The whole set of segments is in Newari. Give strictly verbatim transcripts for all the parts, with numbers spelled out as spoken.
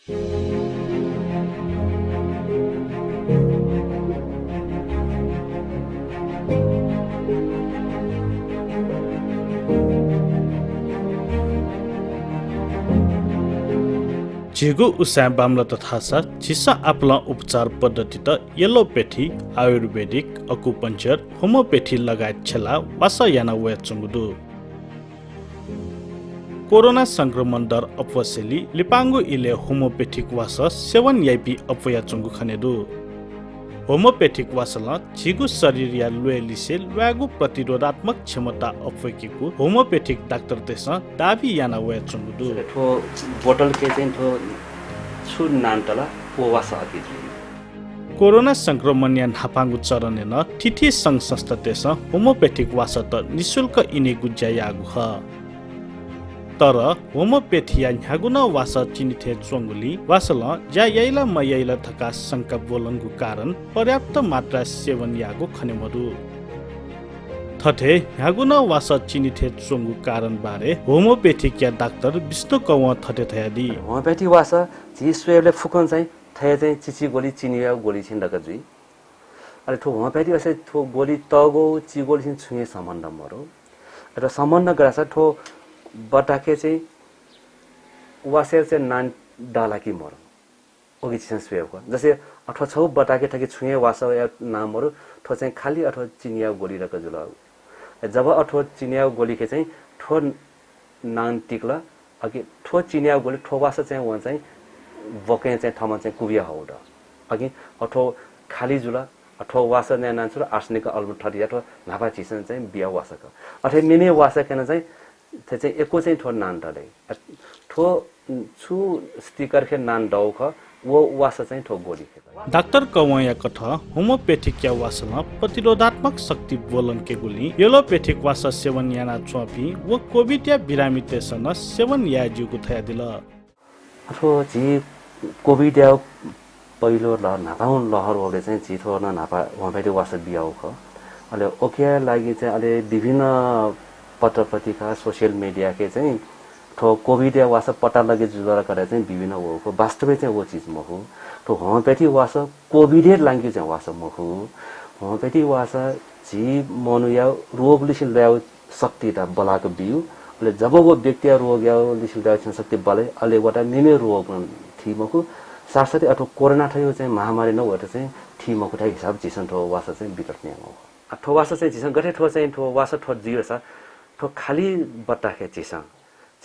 झीगु उसाँय् बांमलात धाःसा झीसं आपालं उपचार पद्धतित एलोप्याथी, आयुर्वेदिक, अकुपंचर, होम्योप्याथी लगायत छ्यलाः वासः याना वयाच्वंगु दु। कोरोना संक्रमण दर अप्वसेंलि लिपांगु इलय् होम्योप्याथिक वासः सेवन याइपिं अप्वयाच्वंगु खने दु। होम्योप्याथिक वासलं झीगु शरीरया ल्वय् लिसे ल्वायेगु प्रतिरोधात्मक क्षमता अप्वय्केगु होम्योप्याथिक डाक्टरतय्सं दाबी याना वयाच्वंगु दु। थ्व बोतलके चाहिँ थ्व छु नानतला व वासः अथे जुइ। कोरोना संक्रमणया न्हापांगु चरणय् नं थीथी संघ संस्थातय्सं होम्योप्याथिक वासःत निशुल्क इनेगु ज्या याःगु खः। तर होम्योप्याथीया न्ह्यागु नं वासः चिने थें च्वंगुलिं वासलं ज्या याइ ला मयाइ ला धकाः शंका ब्वलंगु कारण पर्याप्त मात्राय् सेवन याःगु खने मदु। थथे न्ह्यागु नं वासः चिने थें च्वंगु कारण बारे होम्योप्याथिकया डाक्टर विष्णु कवं थथे धयादी। होम्योप्याथी वासः झी स्वयेबलय् फुक्कं चाहिँ थथे चाहिँ चिचीगोली चिनियागु गोली छिं दक जुइ। अले थ्व होम्योप्याथी वासः थ्व गोली तःगु चिगोली छिं छुं हे सम्बन्ध मरु। अले सम्बन्ध ग्रासा थ्व बटाके चाहिँ वासः चाहिँ नान दला कि मरु। ओके झीसं स्वयेगु। जसे अथवा छौ बटाके थकी छुं हे वासःया नाम मरु, थ्व चाहिँ खाली अथवा चिनियागु गोली दक जुल। जब अथवा चिनियागु गोलीके चाहिँ थ्व नान तिकल, अघि थ्व चिनियागु गोली थ्व वासः चाहिँ वं चाहिँ बकें चाहिँ थमं चाहिँ कुबिया हौ द। अघि अथवा खाली जुल, अथवा वासः नये नान छु र आर्सेनिक अल्बम थरी अथवा न्हापा झीसं चाहिँ बिया वासः क। अथे मेमे वासः केन चाहिँ थ्व चाहिँ यक्व चाहिँ थ्व नान तले। अ, थ्व छु स्टिकर खे नान दौ ख, व वासः चाहिँ थ्व गोली खे। डाक्टर कवंया कथं होम्योप्याथिकया वासलं प्रतिरोधात्मक शक्ति ब्वलंकेगुलिं एलोप्याथिक वासः सेवन यानाच्वंपिं व कोभिडया बिरामीतय्सं नं सेवन याये ज्यूगु धयादिल। अथवा झी कोभिडया पहिलो लहर, न्हापांगु लहर वःबलय् चाहिँ झी थ्व नं न्हापा होम्योप्याथी वासः बियाउ ख। अले ओकेया लागि चाहिँ अले विभिन्न पत्र पत्रिका, social media के चाहिँ थ्व कोभिडया वासः पता लगे जुल धकाः चाहिँ विभिन्न वःगु ख। वास्तवय् चाहिँ व चिज मखु। थ्व होम्योप्याथी वासः कोभिडया लागि चाहिँ वासः मखु। होम्योप्याथी वासः झी मनूया रोग लिसिं ल्वायेगु शक्ति त बलाक बिउ। अले जब व व्यक्तिया रोगया लिसिं ल्वायेगु शक्ति बले, अले वता मेमे रोग थी मखु। साथसाथै अथवा कोरोना थयो चाहिँ महामारी नं वता चाहिँ थी मखु धाइ हिसाब झीसं थ्व वासः चाहिँ वितरण यानागु। आ, थ्व वासः चाहिँ झीसं गथे थ्व चाहिँ थ्व वासः थ्व जुइ धाःसा थ्व खाली बट्टाखे झीसं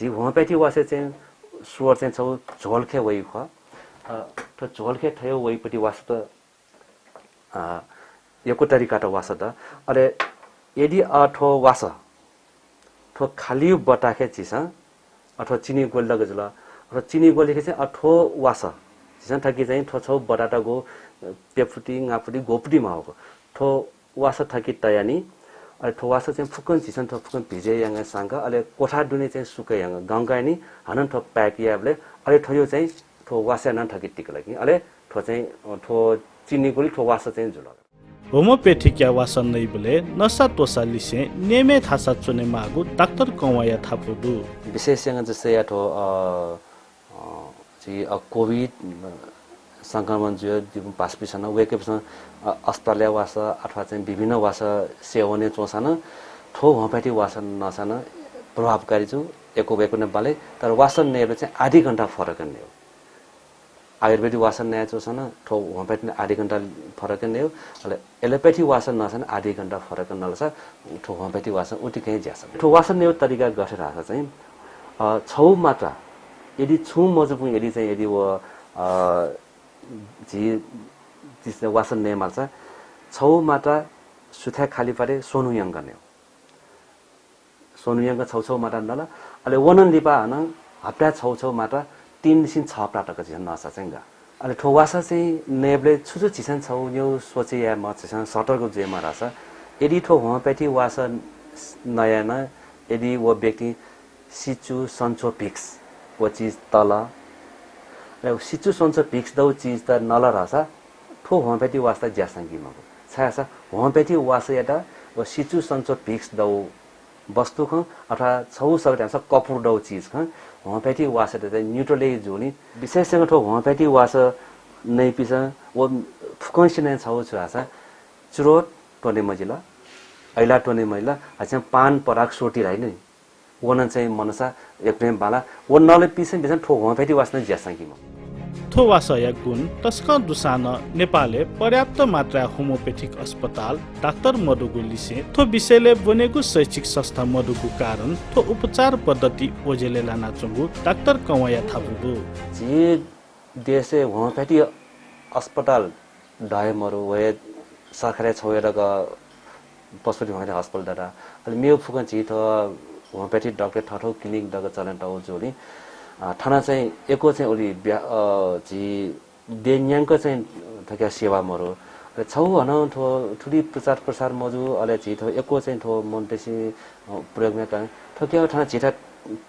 झी होम्योप्याथी वासः चाहिँ स्वर चाहिँ छौ झोलखे वइ ख। अ, थ्व झोलखे थयो वइपति वासः त अ, यक्व तरिकात वासः द। अले यदि, अ, थ्व वासः, थ्व खाली बट्टाखे झीसं, अथवा चिनी गोली लगे जुल, अथवा चिनी गोलीखे चाहिँ, अ, थ्व वासः, झीसं थकी चाहिँ थ्व छौ बट्टातगु, अ, प्यपुटी, ङापुटी, गोपुटी माउगु। थ्व वासः थकी तयानि, अले थ्व वासः चाहिँ फुक्कं झीसं थ्व फुक्कं भिजे याङ्गा सांका, अले कोठा दुने चाहिँ सुके याङ्गा गंकायनि, हानं थ्व pack यायेबलय्, अले थ्वयो चाहिँ थ्व वासः नं थकी तिकल कि, अले थ्व चाहिँ, अ, थ्व चिनी गोली थ्व वासः चाहिँ जुल। होम्योप्याथिकया वासः नइबलय् नसा त्वसा लिसें नेमे थासा च्वनेमाःगु डाक्टर कवंया धापू दु। विशेष याङ्गा जस्तै या थ्व, अ, अ, झी, अ, कोभिड, अ, संक्रमण जुयो दिगु पासापिसं वय्कःपिसं, अ, अस्पतालया वासः अथवा चाहिँ विभिन्न वासः सेवनय् च्वंसां नं थ्व होम्योप्याथी वासः नसां नं प्रभावकारी जू, यक्व वय्कूने बाले, तर वासः नयेबलय् चाहिँ आधी घण्टा फरक नयेउ। आयुर्वेदिक वासः नये च्वंसां नं थ्व होम्योप्याथी आधी घण्टा फरक नयेउ, अले एलोप्याथी वासः नसां नं आधी घण्टा फरक नलसा थ्व होम्योप्याथी वासः उतिकं ज्यासः। थ्व वासः नयेउ तरिका गथे धाःसा चाहिँ, अ, छौ मात्रा यदि छुं मजूपुं यदि चाहिँ यदि व, अ, झी, झी वासः नये मालसा छौ मात्रा सुथय् खाली पारे स्वन्हु यंक नयेउ। स्वन्हु यंक छौ छौ मात्रा नल। अले वनं लिपा हानं हप्ताय् छौ छौ मात्रा तीन निसिं छ हप्ता तक झीसं नसा चाहिँ गा। अले थ्व वासः चाहिँ नयेबलय् छु छु झीसं छौ न्यौ सोचे यायेमाः, झीसं सतर्क जुयेमाः धाःसा, यदि थ्व होम्योप्याथी वासः नयाना यदि व व्यक्ति सिचु सन्चो भिक्स व चिज तल, अले सिचु सन्चो भिक्स दौ चिज त नल धाःसा थ्व होम्योप्याथी वासः त ज्यासं कि मखु। छाय् धाःसा होम्योप्याथी वासःयात व सिचु सन्चो भिक्स दौ वस्तु खँ अथवा छौ सगते हानं कपुर दौ चिज खँ होम्योप्याथी वासय् चाहिँ neutralize जुलिं विशेष चाहिँ थ्व होम्योप्याथी वास नइपिसं व फुकंसिनं छौ छु हासा चुरोट त्वने मजिल, अइला त्वने मजिल, हानं पान पराग सुर्ती धाइ नि। व नं चाहिँ मनसा एकदम बांला, व नलपिसं बिसं थ्व होम्योप्याथी वासना ज्यासां कि म। थ्व वासया गुण तसकं दुसां नं नेपालय् पर्याप्त मात्राय् होम्योप्याथिक अस्पताल, डाक्टर मदुगु लिसें थ्व विषयलय् ब्वनेगु शैक्षिक संस्था मदुगु कारण थ्व उपचार पद्धति ओजेलय् लानाच्वंगु डाक्टर कंवया धापू दु। झी देशय् होम्योप्याथी अस्पताल दये मरु, व हे सरकारया छौ हे दक पशुपति होम्योप्याथी हस्पिटल दत। अले मेगु फुकं झी थ्व होम्योप्याथी डाक्टर थःथौ क्लिनिक दक चलन तौ जुलिं, अ, थन चाहिँ यक्व चाहिँ उलि ब्या-, अ, झी देय् न्यंक चाहिँ थुकिया सेवा मरु। अले छौ हानं थ्व थुलि प्रचार प्रसार मजू, अले झी थ्व यक्व चाहिँ थ्व मनूतय्‌सं, अ, प्रयोग याना। थुकिया थन झीत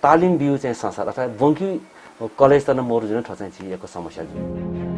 तालिम बिउ चाहिँ संस्था अथवा ब्वंकिउ कलेज त नं मरु जुन थ्व चाहिँ झी यक्व समस्या जू।